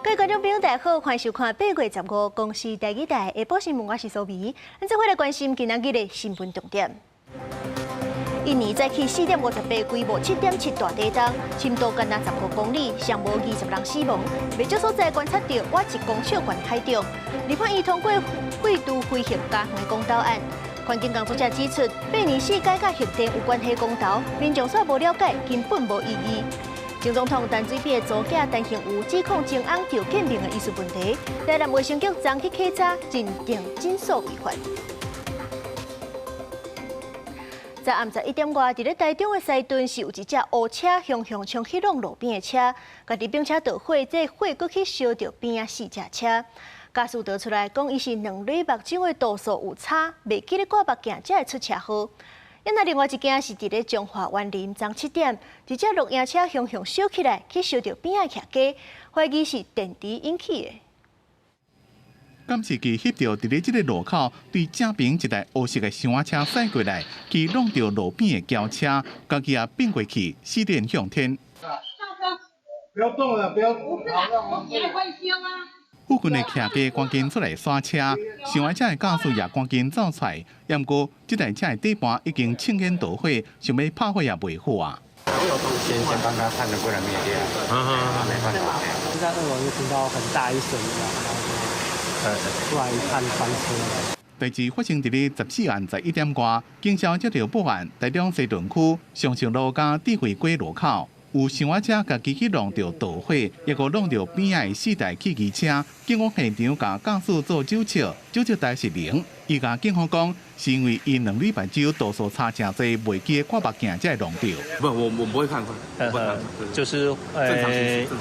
各位觀眾朋友，大家好，歡迎收看8月15公視第二台下晡新聞，我是蘇美。咱做伙來關心今仔日的新聞重點。印尼再起4.58規模7.7大地震，深度干焦15公里，上無20人死亡。袂少所在觀測著倚1公尺懸海漲。立法院通過廢除非核家園的公投案。環境工作者指出，8年四改佮核電有關係公投，民眾煞無了解，根本無意義。前總統陳水扁的查某囝陳幸妤指控前翁趙建明的醫術問題，台南衛生局昨去稽查，認定診所違法。昨暗11點外，佇咧台中的西屯是有一隻烏車雄雄衝去挵路邊的車，家己並且著火，這火閣去燒著邊仔四隻車。駕駛蹛出來講，伊是兩蕊目睭的度數有差，袂記咧掛目鏡才會出車禍。那另外一件是佇咧彰化員林昨7點，一隻露營車雄雄燒起來，去燒著邊仔徛家，懷疑是電池引起的。監視器翕著佇咧這个路口，對正爿一台烏色的箱仔車駛過來，去挵著路邊的轎車，家己也變過去，四輪向天。不要動了，不要。附近的徛家趕緊出來剎車，箱仔車的駕駛也趕緊走出來。毋過，這台車的底盤已經青煙著火，想欲拍火也袂好啊。先幫他看能不能滅掉，沒辦法。在二樓就聽到很大一聲，然後就出來一看翻車。代誌發生佇咧14暗11點外，警消接著報案，台中西屯區上勝路佮智慧街路口，有箱仔車家己去挵著著火，抑閣挵著邊仔的四台汽機車。警方現場共駕駛做酒測，酒測值是零。伊共警方講，是因為伊兩蕊目睭度數差誠濟，袂記得掛目鏡才會挵著。不，我不會看，不會看，就是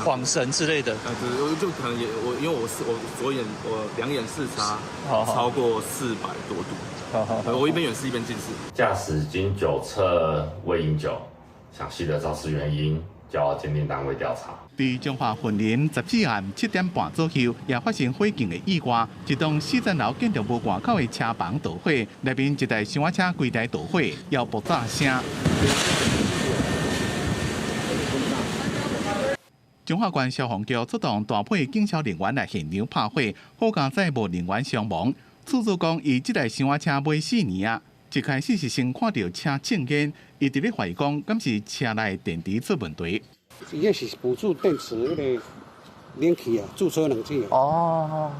晃神之類的。對，就可能也我因為我是我左眼我兩眼視差超過400多度，我一邊遠視一邊近視。駕駛經酒測未飲酒，詳細的肇事原因交鑑定單位調查。佇彰化雲林14暗7點半左右，也發生火警的意外，一棟四層樓建築物外口的車房著火，內面一台箱仔車規台著火，有爆炸聲。彰化縣消防局出動大批警消人員來現場拍火，好佳哉無人員傷亡。厝主講，伊這台箱仔車買4年啊，一開始是先看著車青煙，伊佇咧懷疑講，敢是車內電池出問題。伊那是輔助電池彼个冷氣啊，駐車冷氣。哦，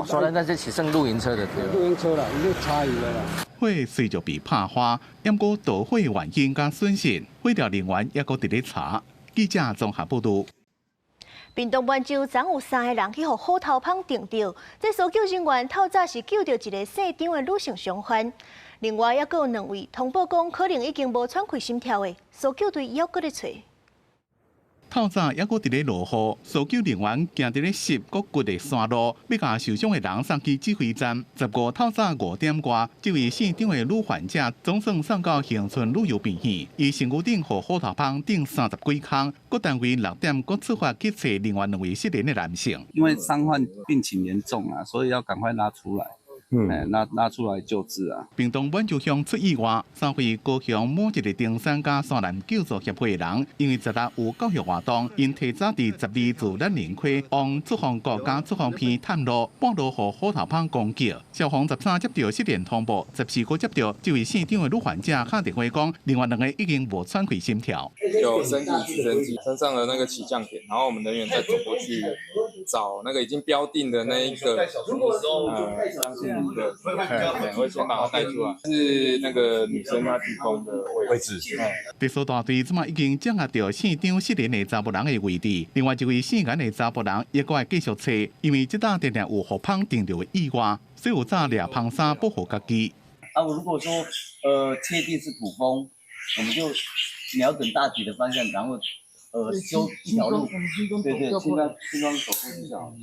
所以那這是算露營車的對。露營車啦，伊咧插伊的啦。火隨著被拍花，毋過著火原因佮損失，火調人員猶閣佇咧查。記者綜合報導。屏東滿洲昨有三個人去予虎頭蜂叮著，這搜救人員透早是救著一个姓張的女性傷患，另外猶閣有兩位通報講可能已經無喘氣心跳的，搜救隊猶閣咧揣。透早猶閣佇咧落雨，搜救人員行佇咧濕閣骨的山路，欲共受傷的人送去指揮站。15透早5點外，這位姓張的女患者總算送到恆春旅遊病院，伊身軀頂予虎頭蜂叮30幾空，各單位6點閣出發去揣另外兩位失聯的男性。因為傷患病情嚴重啊，所以要趕快拉出來。拉出來救治啊！屏東滿洲鄉出意外，三位高雄某一个登山佮山林救助協會的人，因為十六有教育活動，𪜶提早佇12自蘭陵溪往出風谷佮出風鼻探路，半路予虎頭蜂攻擊。消防13接著失聯通報，14閣接著這位姓張的女患者敲電話講，另外兩个已經無喘氣心跳。有申請直升機身上的那個起降點，然後我們人員再走過去找那個已經標定的那一個，相信。對，會先把它帶出來，是那個女生她提供的位置。特搜大隊這馬已經掌握著姓張失聯的查埔人的位置，另外一位姓顏的查埔人猶閣愛繼續揣，因為這搭定定有予蜂叮著的意外，所以有早掠蜂紗保護家己。啊，我如果說，確定是土蜂，我們就瞄準大體的方向，然後，修一條路，對對，輕裝輕裝走過去就好。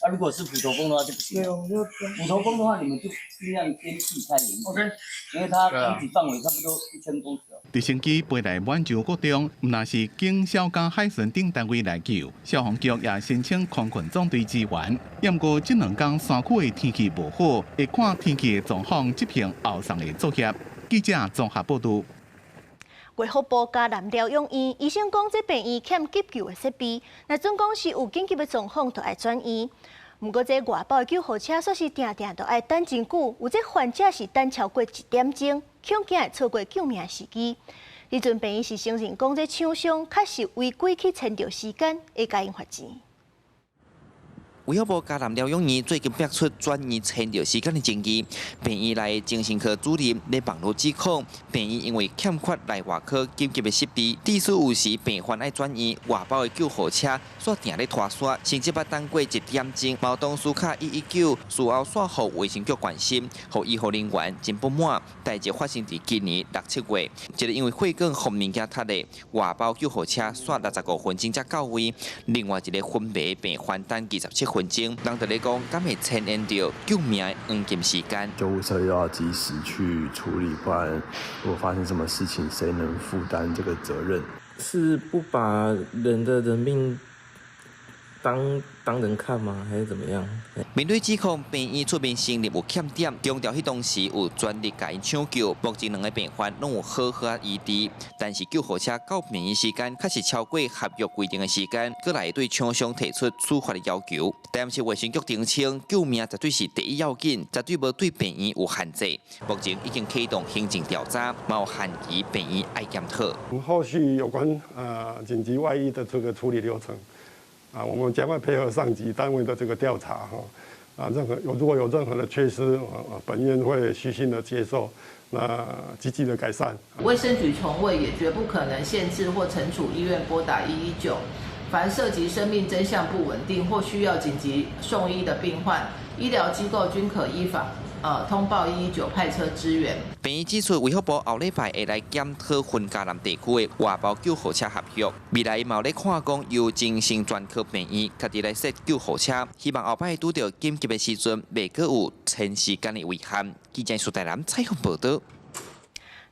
啊，如果是斧頭蜂的話就不行。斧頭蜂的話，你們就盡量先避開眼睛，因為它攻擊範圍差不多1000公尺。直升機飛來滿洲國中，毋但是警消佮海巡等單位來救，消防局也申請空勤總隊支援。毋過這兩工山區的天氣無好，會看天氣的狀況執行後送的作業。記者綜合報導。衛福部嘉南療養院醫生講，這病院欠急救的設備，若準講是有緊急的狀況，就愛轉院。毋過這外包的救護車煞是定定都愛等真久，有這患者是等超過一點鐘，恐驚會錯過救命時機。彼陣病院是承認講，這廠商確實違規去遷就時間，會共𪜶罰錢。衛福部嘉南療養院最近爆出轉院遷就時間的爭議，病院內精神科主任咧網路指控，病院因為欠缺內外科緊急的設備，致使有時病患愛轉院，外包的救護車煞定咧拖煞，甚至捌等過一點鐘。嘛當時敲119，事後煞予衛生局關心，予醫護人員真不滿。代誌發生佇今年六七月，這个因為火管予物件踢的外包救護車煞65分鐘才到位，另外一个昏迷病患等27分鐘，人就咧講，敢會遷延著救命的黃金時間？救護車要及時去處理，不然如果發生什麼事情，誰能負擔這個責任？是不把人的人命當人看嗎？還是怎麼樣？面對指控，病院出面承認有欠點，強調彼當時有全力共𪜶搶救，目前兩个病患攏有好好醫治，但是救護車到病院時間確實超過合約規定的時間，閣來對廠商提出處罰的要求。但是衛生局澄清，救命絕對是第一要緊，絕對無對病院有限制。目前已經啟動行政調查，嘛有限期病院愛檢討。後續有關緊急外醫的這個處理流程。啊，我們將會配合上級單位的這個調查，哈，啊，任何有如果有任何的缺失，本院會虛心的接受，那積極的改善。衛生局從未也絕不可能限制或懲處醫院撥打119，凡涉及生命徵象不穩定或需要緊急送醫的病患，醫療機構均可依法通報119派車支援。病院指出，衛福部後禮拜會來檢討雲嘉南地區的外包救護車合約，未來嘛有咧看講由精神專科病院家己來設救護車，希望後擺拄著緊急的時陣，袂閣有長時間的遺憾。記者蘇台南採訪報導。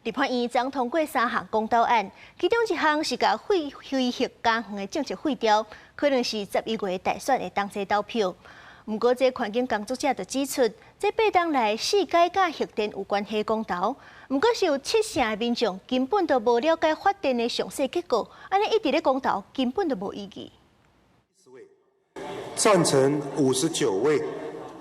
立法院昨通過三項公投案，其中一項是共廢非核家園的政策廢掉，可能是11月大選會同齊投票。毋過，這環境工作者就指出，這8冬來四改佮核電有關係公投，毋過是有七成的民眾根本都無了解發電的詳細結構，按呢一直咧公投根本都無意義。贊成59位，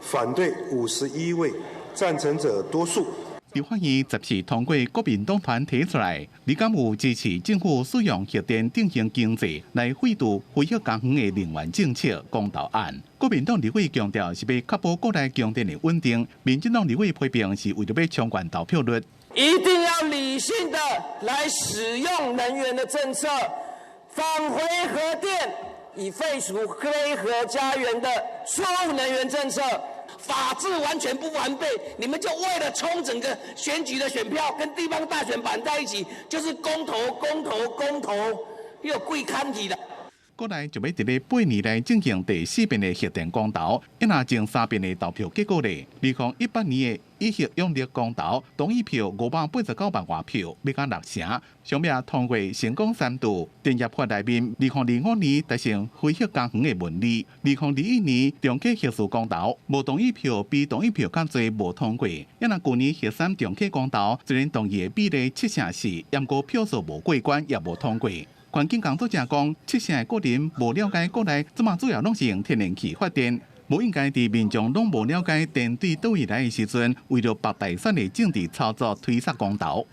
反對51位，贊成者多數。立法院14通過國民黨團提出來，你敢有支持政府使用核電振興經濟來廢除非核家園的能源政策公投案？國民黨立委強調是欲確保國內供電的穩定，民進黨立委批評是為著欲衝懸投票率。一定要理性的來使用能源的政策，返回核電，以廢除非核家園的錯誤能源政策。法制完全不完備，你們就為了衝整個選舉的選票，跟地方大選綁在一起，就是公投、公投、公投，又貴看起的。國內就欲佇咧8年內進行第四遍的核電公投，一若前三遍的投票結果咧，2018年的以核養綠公投，同意票589萬外票，欲到六成，上尾通過成功三度。電業法內面，2025年達成非核家園的文字。2021年重啟核四公投，無同意票比同意票較濟，無通過。一若舊年核三重啟公投，雖然同意的比例7成4，毋過票數無過關，也無通過。環境工作者講，七成的國人無了解國內這馬主要攏是用天然氣發電，無應該佇民眾攏無了解電對佗位來的時陣，為著博大選的政治操作推捒公投。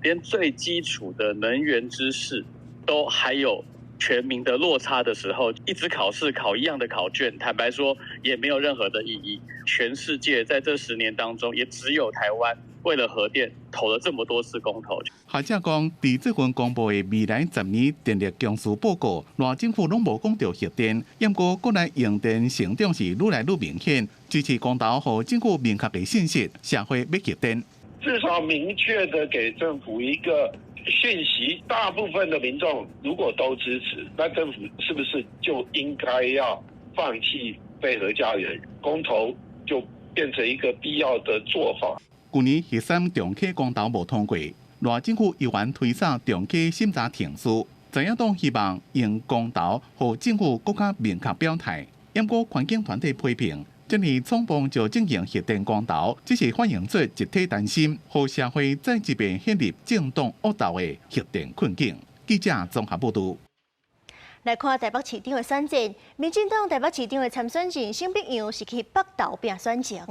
連最基礎的能源知識都還有全民的落差的時候，一直考試考一樣的考卷，坦白說也沒有任何的意義。全世界在這10年當中，也只有台灣為了核電投了這麼多次公投。學者講，佇這份公布的未來10年電力供需報告，賴政府攏無講著核電，毋過國內用電成長是愈來愈明顯，支持公投，予政府明確的信息，社會欲核電。至少明確的給政府一個訊息，大部分的民眾如果都支持，那政府是不是就應該要放棄非核家園公投，就變成一個必要的做法？舊年核三重啟公投無通過，賴政府猶原推捒重啟審查程序，在野黨希望用公投予政府閣較明確表態。毋過環境團體批評，這爾衝鋒就進行核電關頭，只是反映出集體擔心，予社會再一遍陷入政黨惡鬥的核電困境。記者綜合報導。來看台北市長的選戰，民進黨台北市長的參選人沈碧陽是去北投拼選情，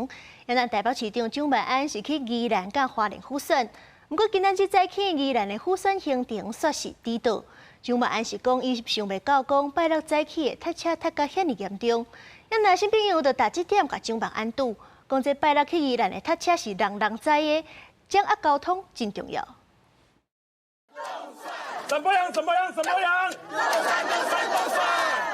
而咱台北市長蔣萬安是去宜蘭佮花蓮輔選。毋過今仔日早起宜蘭的輔選行程煞是顛倒。蔣萬安是講伊想袂到講拜六早起會塞車塞甲遐爾嚴重，啊若沈碧陽就逐這點共蔣萬安賭，講這拜六去宜蘭的塞車是人人知的，掌握交通真重要。怎麼樣？怎麼樣？怎麼樣？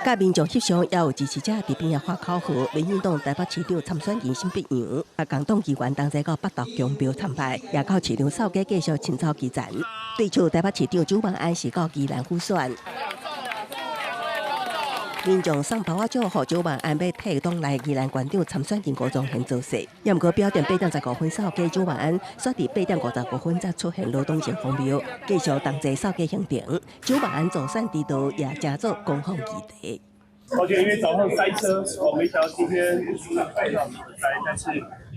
佮民眾翕相，也有支持者佇邊仔喊口號。民進黨台北市長參選人沈碧陽，啊，共黨議員同齊到北投宮廟參拜，也到市場掃街繼續清掃基層。對手台北市長蔣萬安是到宜蘭輔選。民眾送包仔獎予蔣萬安，欲替黨內宜蘭縣長參選人吳宗憲造勢。也毋過表定8點15分掃街，蔣萬安煞佇8點55分才出現羅東城隍廟，繼續同齊掃街行程。蔣萬安助選之道也成做攻防議題。抱歉，因為早上塞車，我沒想到今天塞，但是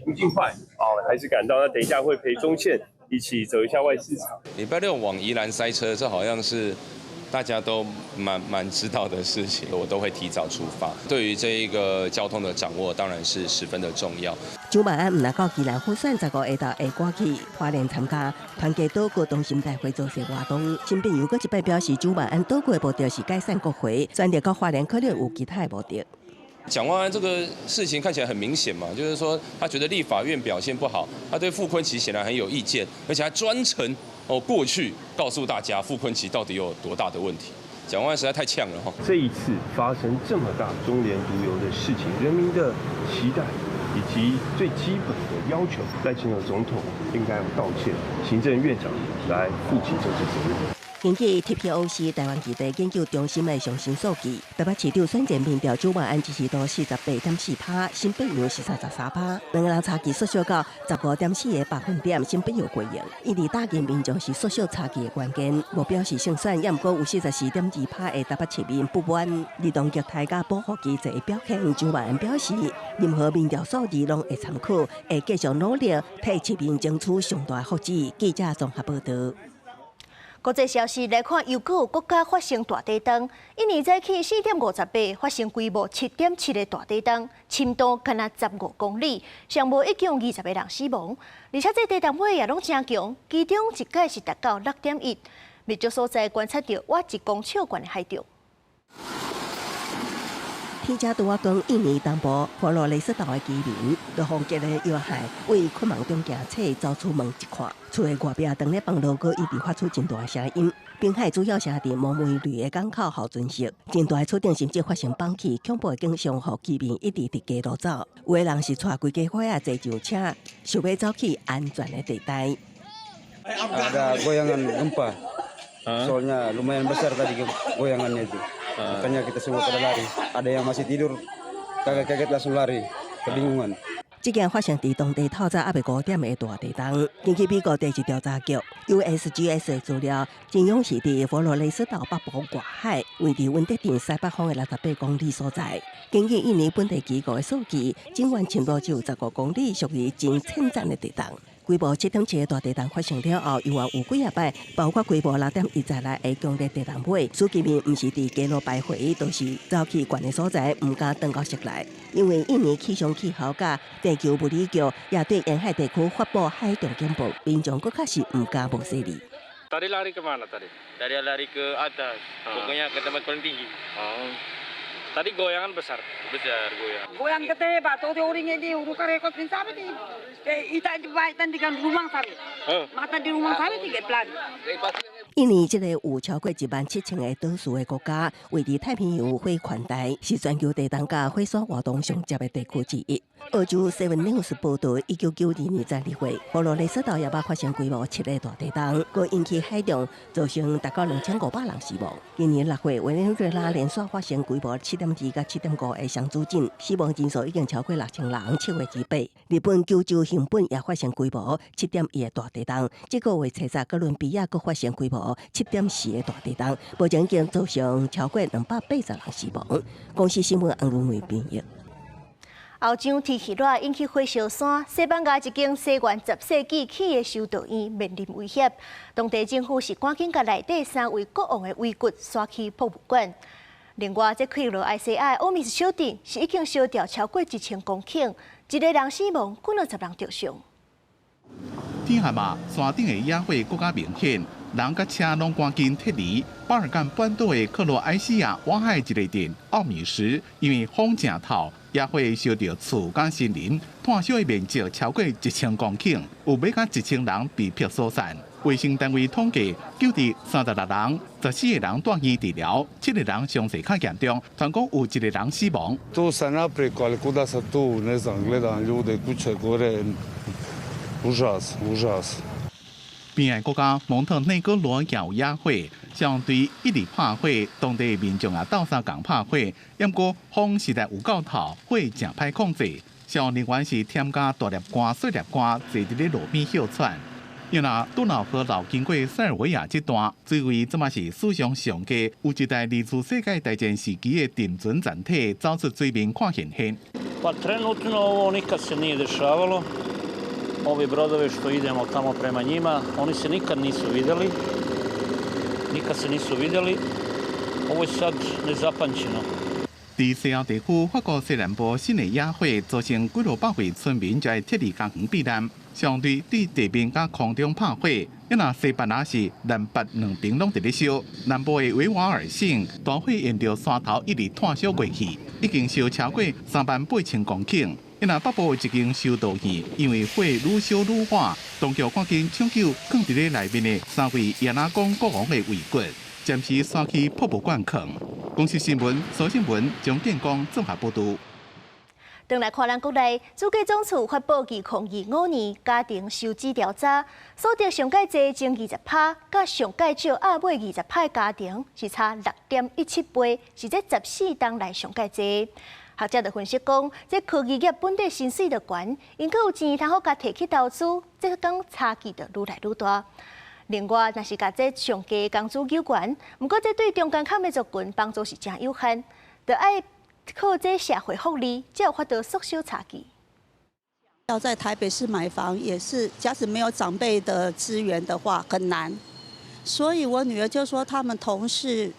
不盡快哦，還是趕到。那等一下會陪宗憲一起走一下外市場。禮拜六往宜蘭塞車，這好像是大家都蠻知道的事情，我都會提早出發。對於這一個交通的掌握，當然是十分的重要。蔣萬安毋但到宜蘭輔選，15下晝會趕去花蓮參加團結島國同心大會造勢活動。沈碧陽閣一擺表示，蔣萬安倒過的目的是解散國會，選擇到花蓮可能有其他的目的。蔣萬安這個事情看起來很明顯嘛，就是說他覺得立法院表現不好，他對傅崐萁顯然很有意見，而且還專程哦過去告訴大家傅崐萁到底有多大的問題。蔣萬安實在太嗆了哈！這一次發生這麼大中聯獨遊的事情，人民的期待以及最基本的要求，賴清德總統應該要道歉，行政院長來負起這次責任。根據 TPOC 台灣議題研究中心的上新數據，台北市長選前民調，蔣萬安支持度48.4%，沈碧陽是33%，兩個人差距縮小到15.4個百分點，沈碧陽過贏。因為打擊民眾是縮小差距的關鍵，無表示勝選，也毋過有44.2%的台北市民不滿。兒童虐待佮保護機制的表現，蔣萬安表示，任何民調數字攏會參考，會繼續努力替市民爭取上大的福祉。記者綜合報導。國際消息來看，又閣有國家發生大地動。印尼早起4點58發生規模7.7的大地動，深度敢若15公里，上無已經有20個人死亡。而且這地動尾也攏誠強，其中一擺是達到6.1，密集所在觀測著倚1公尺懸的海潮。天才拄仔講，印尼東部佛羅雷斯島的居民，落風激烈搖撼，為困夢中驚醒，走出門一看，厝的外壁當咧放鑼鼓，一直發出真大聲音。濱海主要城鎮蒙梅瑞的港口予吞噬，真大的厝頂甚至發生崩去，恐怖的景象，予居民一直佇街路走。有的人是帶規家伙仔坐上車，想欲走去安全的地帶。 Ada goyangan gempa, soalnya lumayan besar tadi goyangannya itu. Makanya kita semua pada lari. Ada yang masih tidur, kaget-kaget langsung lari, kebingungan. 這件發生佇當地透早猶未5點的大地動。根據美國地質調查局 USGS 的資料，震央是佇佛羅雷斯島北部外海，位佇溫德鎮西北方的68公里所在。根據印尼本地機構的數據，震源深度只有15公里，屬於真淺層的地動。規模7.7的大地動發生了後，猶原有幾仔擺，包括規模6.1在內的強烈地動尾，居民毋是佇街路徘徊，就是走去懸的所在，毋敢轉到室內。因為印尼氣象氣候佮地球物理局也對沿海地區發布海潮警報，民眾閣較是毋敢無細膩。 Tadi lari ke mana tadi? Tadi lari ke atas, pokoknya ke tempat paling tinggi. Oh. Tadi goyangan besar. Besar goyang. Goyang kete batu di uring ini uruka rekod pin sabi di. Eh ita di baik di kan rumah sabi. Mata di rumah sabi tiga pelan. 印尼這個有超過1.7萬個島嶼的國家，位佇太平洋火圈帶，是全球地動佮火山活動上濟的地區之一。澳洲 Seven News 報導，1992年12月，佛羅雷斯島也捌發生規模7的大地動，閣引起海漲，造成達到2500人死亡。今年6月，委內瑞拉連續發生規模7.2佮7.5的雙主震，死亡人數已經超過6000人。7月28，日本九州熊本也發生規模7.1的大地動，這個月初十，哥倫比亞閣發生規模7.4的大地動，目前已經造成超過280人死亡。公視新聞洪如梅編譯。歐洲天氣熱引起火燒山，西班牙一間西元10世紀起的修道院面臨威脅，當地政府是趕緊共內底三位國王的遺骨徙去博物館。另外，這克羅埃西亞的奧米斯小鎮是已經燒掉超過1000公頃，一个人死亡，幾若十人著傷。天旱嘛，山頂的野火閣較明顯，人佮車攏趕緊撤離。巴爾幹半島的克羅埃西亞外海一个鎮奧米什，因為風誠透，野火燒著厝佮森林，炭燒的面積超過1000公頃，有欲到1000人被迫疏散。衛生單位統計，救治36人，14個人住院治療，七個人傷勢較嚴重，傳講有一個人死亡。 To se napreko, ali kuda se tu, ne znam, gledam ljude, kuće gore, užas, užas. 邊界國家蒙特內哥羅也有野火，相對一直拍火，當地民眾也鬥相共拍火。毋過風實在有夠透，火誠歹控制。消防人員是添加大粒汗、細粒汗，坐佇咧路邊歇喘。因為多瑙河流經過塞爾維亞這段，水位這馬是史上上低，有一台二次世界大戰時期的沉船殘體走出水面看現現。 Pa trenutno ovo nikad se nije dešavalo. Ovi brodovi što idemo tamo prema njima, oni se nikad nisu videli. Nikad se nisu videli. Ovo je sad nezapamćeno. 佇西歐地區，法國西南部新的野火造成幾落百位村民就愛撤離家園避難。相對對地面佮空中拍火，啊若西班牙是南北兩邊攏佇咧燒。南部的維瓦爾省大火沿著山頭一直炭燒過去，已經燒超過38,000公頃。啊若北部一間修道院，因為火愈燒愈旺，當局趕緊搶救囥佇咧內面的三位亞納岡國王的遺骨，暫時徙去博物館囥。公視新聞蘇新文、張建光綜合報導。轉來看咱國內，主計總處發布2025年家庭收支調查，所得上蓋濟前20%，佮上蓋少壓尾20%的家庭是差6.17倍，是這14冬來上蓋濟。學者就分析講，這科技業本底薪水就懸，𪜶閣有錢通好共提去投資，這講差距就愈來愈大。另外，若是共這上低工資搝懸，毋過這對中間坎的族群幫助是誠有限，著愛靠這社會福利，才有法度縮小差距。要在台北市買房，也是假使沒有長輩的資源的話，很難。所以我女兒就說，他們同事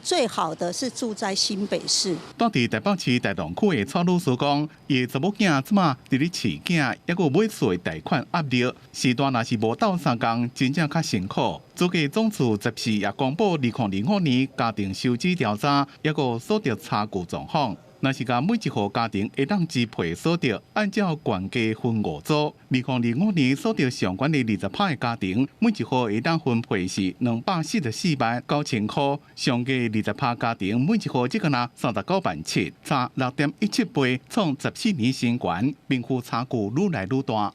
最好的是住在新北市。住佇台北市大同區的蔡女士講，伊的查某囝這馬佇咧飼囝，抑閣買厝的貸款壓力，時段若是無鬥相共，真正較辛苦。主計總處14也公布2025年家庭收支調查，抑閣所得差距狀況。若是共每一戶家庭會當支配所得，按照懸低分五組。2025年所得上懸的20%的家庭，每一戶會當分配是244萬9千塊；上低20%家庭，每一戶只敢若39萬7，差6.17倍，創14年新高，貧富差距愈來愈大。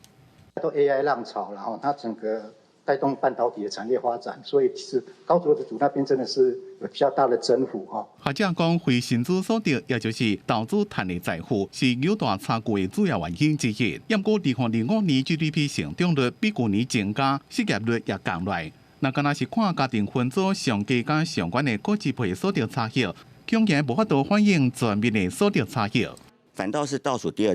都 AI 浪潮，然後它整個帶動半導體的產業發展，所以其實高所得族那邊真的是有比較大的增幅哈。學者講，非薪資所得，也就是投資趁的財富，是搝大差距的主要原因之一。毋過，2025年 GDP 成長率比舊年增加，失業率也降落來。若敢若是看家庭分組上低佮上懸的可支配所得差額，恐驚無法度反映全面的所得差額。反倒是倒數第二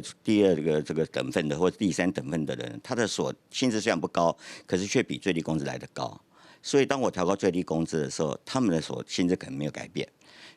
個等份的或第三等份的人，他的所薪資雖然不高，可是卻比最低工資來得高。所以當我調高最低工資的時候，他們的所薪資可能沒有改變，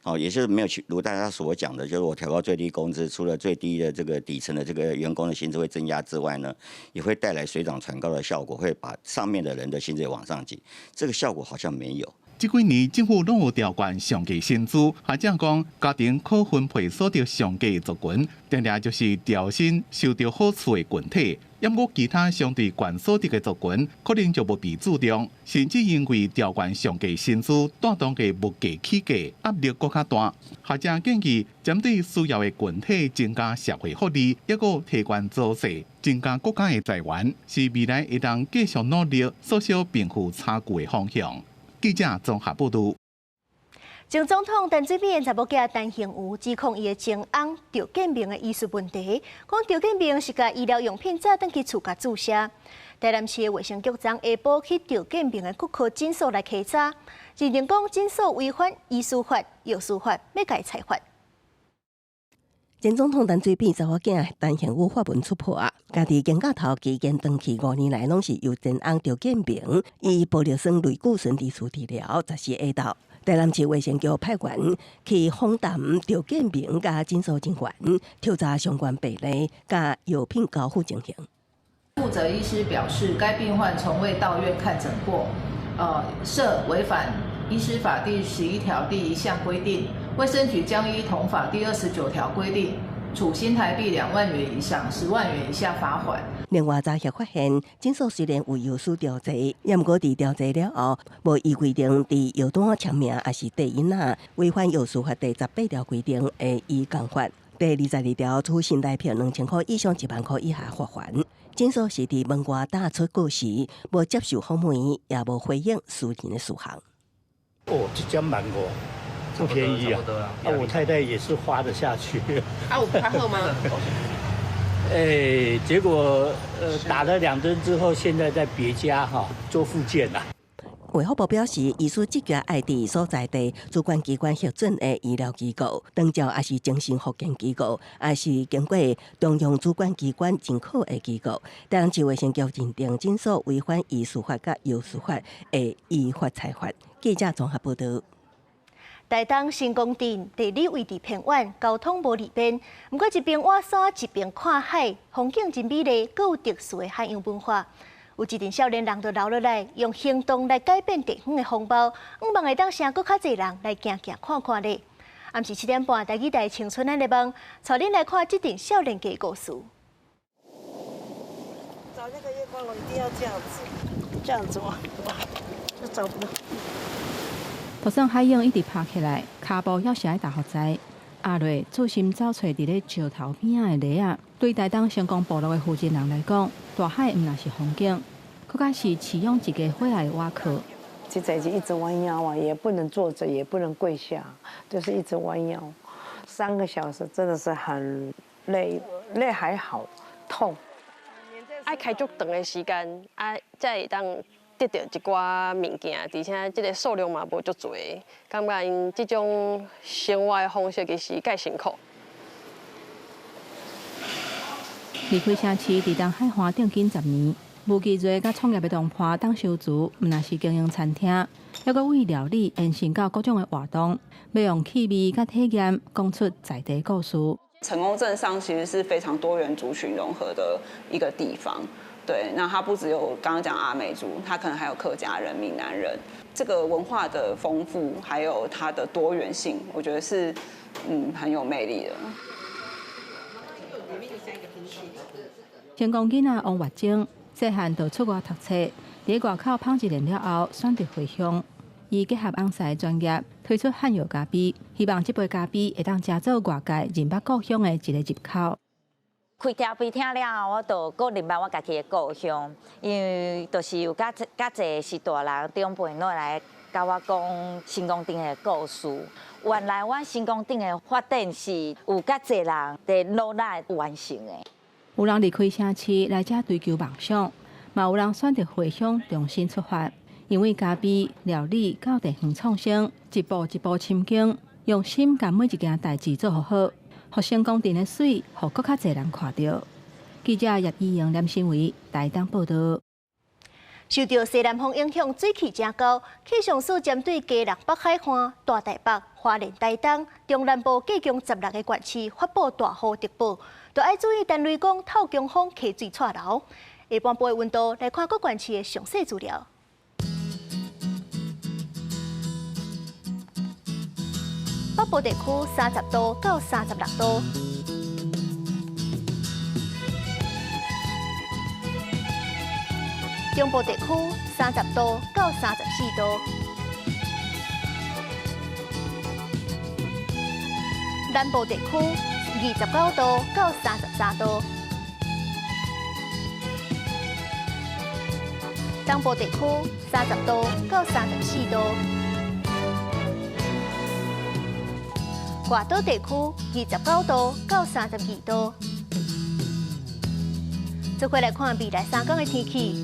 哦，也就是沒有去如大家所講的，就是我調高最低工資，除了最低的這個底層的這個員工的薪資會增加之外呢，也會帶來水漲船高的效果，會把上面的人的薪資也往上擠。這個效果好像沒有。這幾年政府攏有調懸上低薪資，學者講家庭可分配所得上低族群，定定就是調薪受著好處的群體。毋過其他相對懸所得的族群，可能就無被注重，甚至因為調懸上低薪資，帶動的物價起價壓力閣較大。學者建議，針對需要的群體增加社會福利，抑閣提懸租稅，增加國家的財源，是未來會當繼續努力縮小貧富差距的方向。記者綜合報導。前總統陳水扁查某囝陳幸妤指控伊的前翁趙建銘的醫術問題，講趙建銘是共醫療用品載轉去厝共注射。台南市的衛生局昨下晡去趙建銘的骨科診所來稽查，認定講診所違反醫師法、藥師法，欲共伊裁罰。前總統陳水扁查某囝陳幸妤發文出破啊，家己肩胛頭期間長期5年來攏是由前翁趙建銘以玻尿酸類固醇治療，14下晝，台南市衛生局派員去訪談趙建銘佮診所人員，調查相關病例佮藥品交付情形。負責醫師表示，該病患從未到院看診過，涉違反醫師法第11條第1項規定，衛生局將依同法第29條規定，處新台幣2萬元以上10萬元以下罰款。另外，查核發現，診所雖然有藥師調劑，也毋過佇調劑了後，無依規定佇藥單簽名，抑是綴印仔，違反藥師法第18條規定，會依共罰。第22條處新台幣2000箍以上1萬箍以下罰鍰。診所是佇門外打出告示，無接受訪問，也無回應私人的事項。哦，這兩萬五，不便宜啊！啊，我太太也是花得下去。啊，有較好嗎？欸，結果打了2針之後，現在在別家哈做復健啦。衛福部表示，醫師執業愛佇所在地主管機關核准的醫療機構，長照抑是精神復健機構，抑是經過中央主管機關認可的機構。台南市衛生局認定診所違反醫師法佮藥師法，會依法裁罰。記者綜合報導。台東成功鎮地理位置偏遠，交通無利便。毋過一邊倚山，一邊看海，風景真美麗，閣有特殊的海洋文化。有一陣少年人就留落來，用行動來改變地方的風貌，向望會當吸引閣較濟人來行行看看咧。暗時7點半，台語台青春咱的夢，帶恁來看這陣少年家故事。找那個月光龍一定要這樣子，這樣子哇，就找不到。就算海湧一直拍起來，跤步猶是愛踏予在。阿瑞專心走揣佇咧石頭邊仔的犁仔，對台東成功部落的負責人來講，大海毋但是風景，閣較是飼養一家伙仔的倚靠。這在一直彎腰啊，也不能坐着，也不能跪下，就是一直彎腰，3個小時真的是很累，累還好，痛。愛開足長的時間，啊，才會當得著一寡物件，而且這个數量嘛無足濟，感覺𪜶這種生活的方式其實較辛苦。離開城市，佇東海岸頂緊10年，吳基瑞佮創業的同伴董修慈，毋但是經營餐廳，猶閣為料理延伸到各種的活動，欲用氣味佮體驗講出在地故事。成功鎮上其實是非常多元族群融合的一個地方。對，那它不只有剛剛講阿美族，它可能還有客家人、閩南人，這個文化的豐富，還有它的多元性，我覺得是很有魅力的。成功囡仔王月貞，細漢就出外讀冊，佇外口芳一年了後，選擇回鄉，伊結合紅師專業，推出漢藥咖啡，希望這杯咖啡會當成做外界認捌故鄉的一個入口。開咖啡廳了後，我就閣認捌我家己的故鄉，因為就是有較較濟是大人長輩攏來共我講成功鎮的故事。原來阮成功鎮的發展是有較濟人佇努力完成的。有人離開城市來遮追求夢想，嘛有人選擇回鄉重新出發。因為咖啡料理到地方創生，一步一步深耕，用心共每一件代誌做好。予成功鎮的媠，予閣較濟人看著。記者葉以瑩、連新偉台東報導。受著西南風影響，水汽誠厚。氣象署針對基隆北海岸、大台北、花蓮、台東、中南部計共16個縣市發布大雨特報，都愛注意陳雷公透強風、溪水掣流。下半晡的溫度來看各縣市的詳細資料。北部地區30度到36度，中部地區30度到34度，南部地區29度到33度，東部地區30度到34度。外島地區29度到32度。做伙來看未來3天的天氣。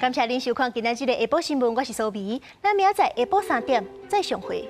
感謝您收看今仔日的下晡新聞，我是蘇美，咱明仔載下晡3點再相會。